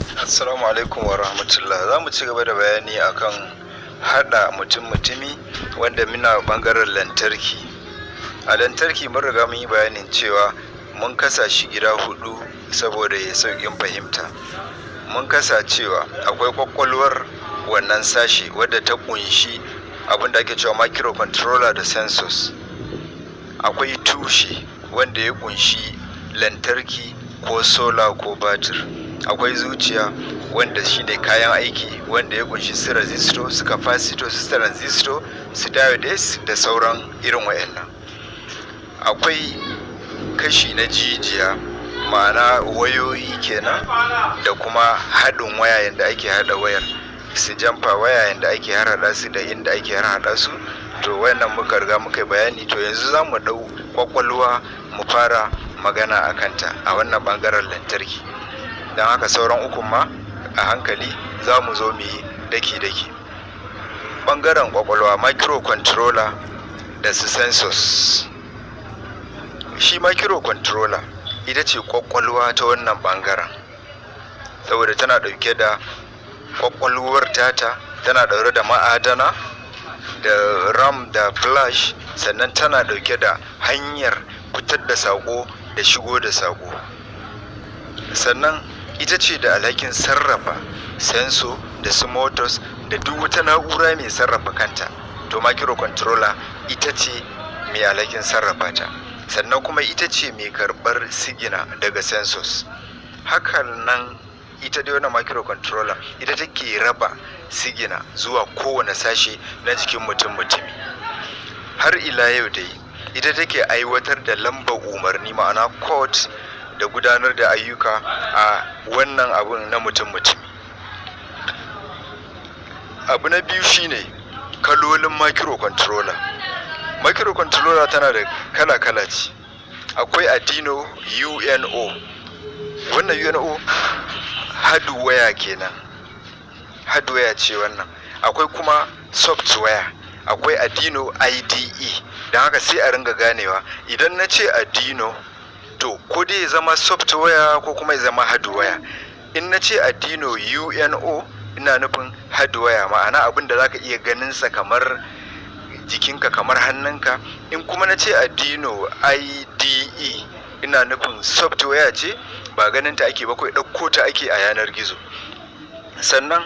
Assalamu alaikum wa rahmatullah. Za mu ci gaba da bayani akan haɗa mutum mutumi, wanda muna ɓangaren lantarki. A lantarki mun riga mun yi bayanin cewa mun kasa shi gida hudu saboda ya sauƙin fahimta. Mun kasa cewa akwai ƙwaƙwalwar wannan sashe, wadda ta ƙunshi abin da ake cewa microcontroller da sensors. Akwai tushe, wanda ya ƙunshi lantarki ko solar ko batir. Akwai zuciya, wanda shine kayan aiki, wanda ya kunshi su resistor, su capacitor, su transistor, su diodes da sauran irin wayannan. Akwai kashi na jijiya, ma'ana wayoyi kenan, da kuma haɗin waya, yadda ake haɗa wayar, su jumper waya, yadda ake harhaɗa su da inda ake harhaɗa su. To, wayannan muka riga muka yi bayani. To, yanzu za mu ɗau kwakwalwa mu fara magana a kanta a wannan ɓangaren lantarki. Don haka sauran ukun ma a hankali za mu zo mu yi daki-daki. Ɓangaren kwakwalwa, microcontroller da su sensors. Shi microcontroller ita ce kwakwalwa ta wannan ɓangaren, saboda tana ɗauke da kwakwalwar tata, tana ɗaure da ma'adana da RAM da flash, sannan tana ɗauke da hanyar fitar da saƙo da shigo da saƙo. Sannan ita ce da alhakin sarrafa sensor da su motors da duk wata na'ura mai sarrafa kanta. To, microcontroller ita ce mai alhakin sarrafa ta. Sannan kuma ita ce mai karɓar signal daga sensors. Hakan nan ita dai wannan microcontroller ita take raba signal zuwa kowane sashe na jikin mutum mutumi. Har ila yau dai ita take aiwatar da lambar umarni, ma'ana code, da gudanar da ayyuka a wannan abun na mutum mutumi. Abu na biyu shine kalolin microcontroller. Microcontroller tana da kala-kala ce. Akwai Arduino UNO. Wannan UNO hardware kenan, hardware ce wannan. Akwai kuma software, akwai Arduino IDE. Don haka sai a ringa ganewa, idan na ce Arduino, to ko dai ya zama software ko kuma ya zama hardware. In na ce Arduino UNO, ina nufin hardware, ma'ana abin da zaka iya ganin sa kamar jikinka, kamar hannunka. In kuma na ce Arduino IDE, ina nufin software ce, ba ganin ta ake ba, kawai ɗauko ta ake a yanar gizo. Sannan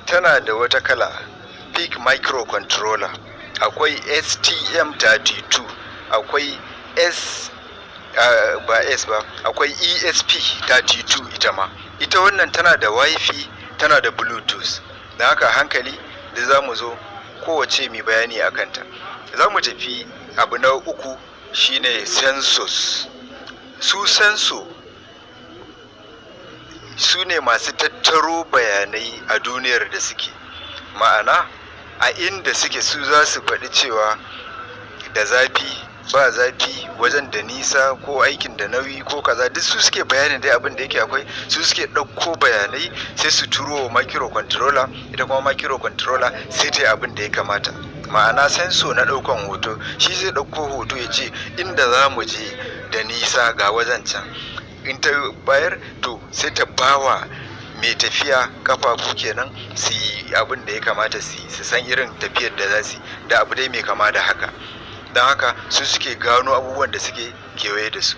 tana da wata kala, PIC microcontroller. Akwai STM32, akwai S, ba S ba, akwai ESP32 ita ma. Ita wannan tana da WiFi, tana da Bluetooth. Da haka hankali da za mu zo kowace mai bayani a kanta. Za mu tafi abu na uku, shine sensors. Su sensor su ne masu tattaro bayanai a duniyar da suke, ma'ana a inda suke, su za su faɗi cewa da zafi, ba zafi, wajen da nisa, ko aikin da nauyi, ko kaza. Duk su suke bayanin dai abin da yake akwai. Su suke ɗauko bayanai, sai su turo wa microcontroller. Ita kuma microcontroller sai ta yi abin da ya kamata. Ma'ana, sensor na ɗaukan hoto shi zai ɗauko hoto ya ce inda za mu je da nisa, ga wajen can. In ta bayar, to sai ta bawa mai tafiya, kafafu kenan, su yi abin da ya kamata su yi, su san irin tafiyar da za su yi da abu dai mai kama da haka. Don haka su suke gano abubuwan da suke kewaye da su.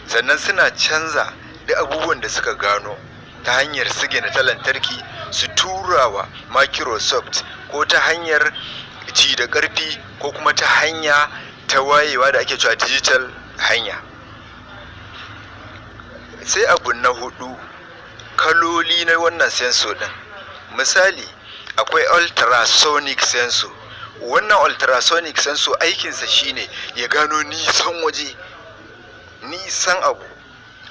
Sannan suna canza da abubuwan da suka gano ta hanyar signal ta lantarki, su tura wa Microsoft, ko ta hanyar ci da ƙarfi, ko kuma ta hanya ta wayewa da ake cewa digital hanya. Sai abu na hudu, kaloli na wannan sensor din. Misali, akwai ultrasonic sensor. Wannan ultrasonic sensor aikinsa shine ya gano nisan waje, nisan abu.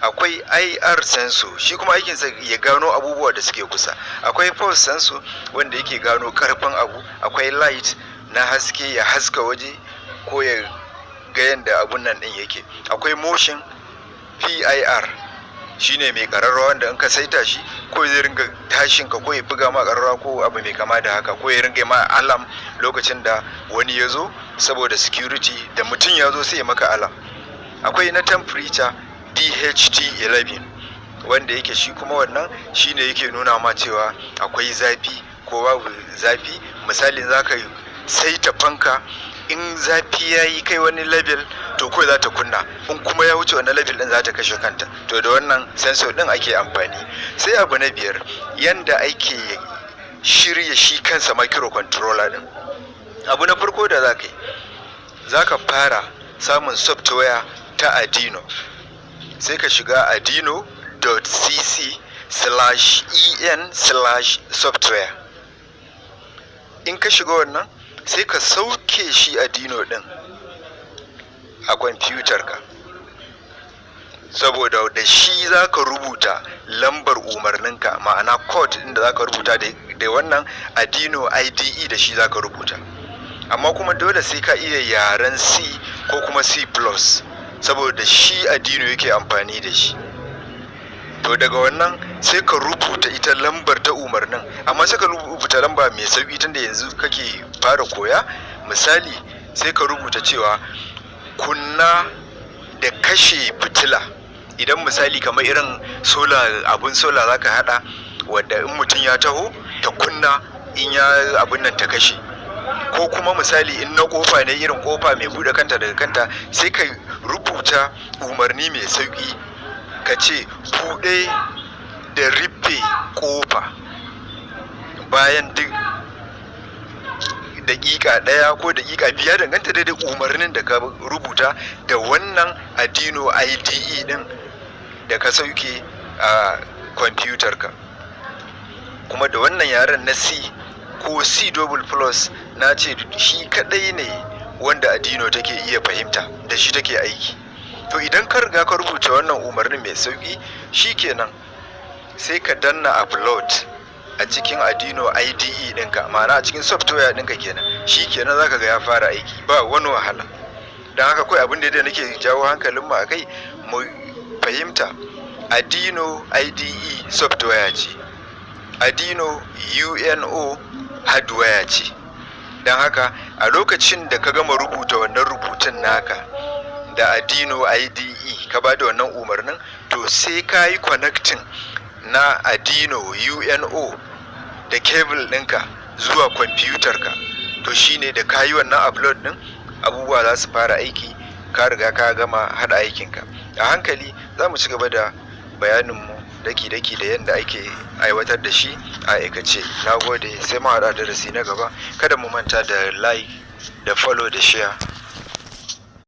Akwai IR sensor, shi kuma aikinsa ya gano abubuwa da suke kusa. Akwai force sensor, wanda yake gano karfin abu. Akwai light, na haske, ya haska waje ko ya ga yadda abun nan din yake. Akwai motion PIR, shine mai kararrawa, wanda in ka saita shi ko zai ringa tashin ka, ko ya buga ma kararrawa, ko abu mai kama da haka, ko ya ringa ma alarm lokacin da wani ya zo, saboda security, da mutum ya zo sai ya maka alarm. Akwai na temperature, DHT11. Wanda yake shi kuma wannan shine yake nuna ma cewa akwai zafi ko babu zafi. Misali, za ka saita fanka, in zafi ya yi kai wani level, to kawai za ta kunna, in kuma ya wuce wannan level din, za ta kashe kanta. To da wannan sensor din ake amfani. Sai abu na biyar, yanda ake shirya shi kansa microcontroller din. Abu na farko da za ka yi, za ka fara samun software ta Arduino. Sai ka shiga arduino.cc/en/software. In ka shiga wannan, sai ka sauke shi Arduino din a kwamfutar ka, saboda da shi za ka rubuta lambar umarninka, ma'ana code ɗin da za ka rubuta da wannan Arduino IDE, da shi za ka rubuta. Amma kuma dole sai ka iya yaren C ko kuma C plus, saboda shi Arduino yake amfani da shi. To daga wannan sai ka rubuta ita lambar ta umarnin, amma sai ka rubuta lamba mai sauki tunda yanzu kake fara koya. Misali, sai ka rubuta cewa kunna da kashe fitila. Idan misali kamar irin solar, abun solar zaka hada, wadda in mutum ya taho ta kunna, in ya abun nan ta kashe, ko kuma misali in na kofa ne, irin kofa mai bude kanta daga kanta, sai ka rubuta umarni mai sauki, ka ce buɗe da rufe kofa bayan duk daƙiƙa 1 ko daƙiƙa 5, danganta da umarnin da ka rubuta da wannan Arduino IDE din da ka sauke a kwamfutar ka, kuma da wannan yaren na C ko C double plus. Na ce shi kadai ne wanda Arduino take iya fahimta, da shi take aiki. To idan ka riga ka rubuta wannan umarnin mai sauki, shikenan, sai ka danna upload a cikin Arduino IDE ɗinka, ma'ana a cikin software ɗinka kenan. Shikenan, zaka ga ya fara aiki, ba wani wahala. Don haka kawai abin da nake jawo hankalin mu akai, mu fahimta Arduino IDE software ce, Arduino UNO hardware ce. Don haka a lokacin da ka gama rubuta wannan rubutun naka da Arduino IDE, ka ba da wannan umarnin, to sai ka yi connecting na Arduino UNO da cable ɗinka zuwa kwamfutar ka. To shine da ka yi wannan upload ɗin, abubuwa za su fara aiki. Ka riga ka gama haɗa aikinka. A hankali za mu ci gaba da bayaninmu daki-daki da yadda ake aiwatar da shi a aikace. Na gode, sai mu haɗa darasi na gaba. Kada mu manta da like da follow da share.